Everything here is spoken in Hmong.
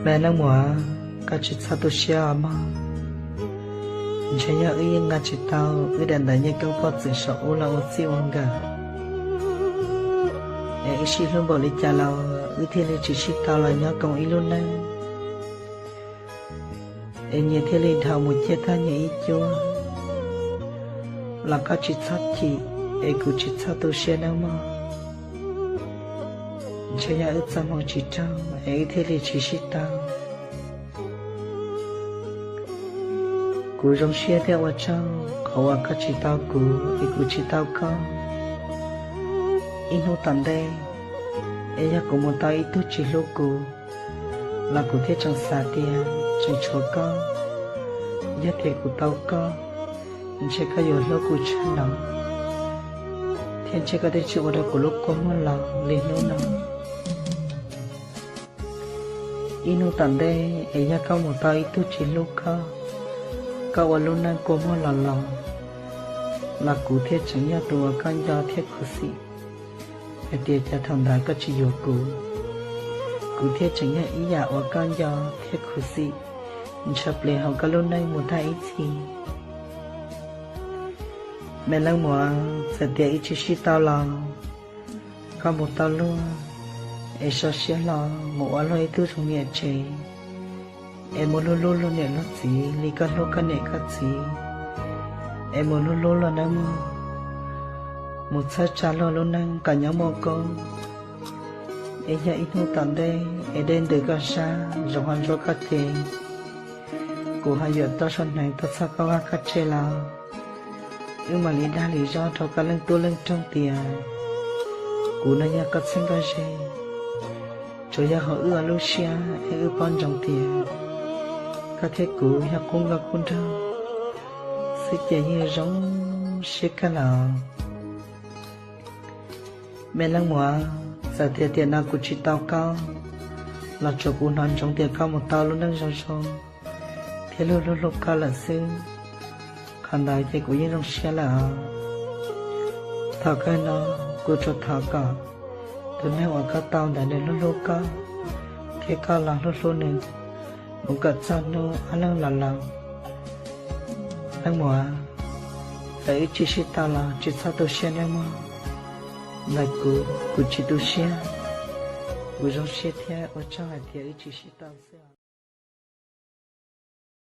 Me leej muam, koj tsis txhob tu siab os mog. Ntshe yog wb yeej nqa tsis tau wb daim ntawv nyej koob poj txwm saum ub los ua txij ua nkawm, es wb sib hlub npaum li cas los wb thiaj li tsis sib tau los nyob koom ib lub neej, es nyias thiaj li dhau mus ciaj tag nyias ib cuab. Los koj tsis txhob chim, es kuv tsis txhob tu siab nawb mog. Ntshe yog wb txoj hmoo tsis raug es wb thiaj li tsis sib tau. Kuv zoo siab thiab ua tsaug qhov uas koj tsis tau kuv es kuv tsis tau koj. Ib hnub tom ntej, es yog kuv mus tau ib tug tsis hlub kuv, los kuv thiaj tseem xav tias tseem tshuav koj. Yog tias kuv tau koj, ntshe koj yuav hlub kuv tshaj no, thiab ntshe koj twb tsis ua rau kuv lub kua muag los li hnub no. Ib hnub tom ntej es yog koj mus tau ib tug tsis hlub koj, koj ua lub neej kua muag los los, los kuv thiaj tseem yog tus uas koj nco thiab khuv xim, hais tias cas thaum ntawd koj tsis yuav kuv, kuv thiaj tseem yog ib yam uas koj nco thiab khuv xim ntshaw ples hauv koj lub neej mus tag ib txhis. Me leej muam, txawm tias wb tsis sib tau los, koj mus tau luag, es so siab hlo mus ua luag ib tug zoo niam tsev, es mus hlub hlub luag niam luag txiv li koj hlub koj niam koj txiv, es mus hlub hlub luag nawb mog. Mus txhawb tsa luag lub neej kom nyob muaj koob, es yog ib hnub tom ntej es dej ntws koj sab, zoov ho ntsuab koj ces, kuv ho yuav toj sab hneev tuaj txhawb koj vaj koj tse los, wb mam li dag li zog rau koj leej tub leej roog tias kuv no yog koj txheeb koj ze. Tsuas yog hauv wb ob lub siab es wb paub ntsoov tias koj thiab kuv yog qub nkauj qub nraug xwb ces yeej zoo siab kawg lawm. Me leej muam, txawm tias tiam no kuv tsis tau koj, los tsuav kuv hnov ntsoov tias koj mus tau lub neej zoo zoo thiab luag hlub hlub koj lawm xwb. Qhov ntawd ces kuv yeej zoo siab lawm os. Thaum kawg no, kuv tsuas thov kom tus neeg uas koj tau ntawd nws hlub hlub koj, thiab koj los hlub hlub nws, mus kom txog hnub ob leeg los laus. Leej muam, txawm wb tsis sib tau los tsis txhob tu siab nawb mog. Ntawm kuv, kuv tsis tu siab, kuv zoo siab thiab ua tsaug hais tias wb tsis sib tau xwb.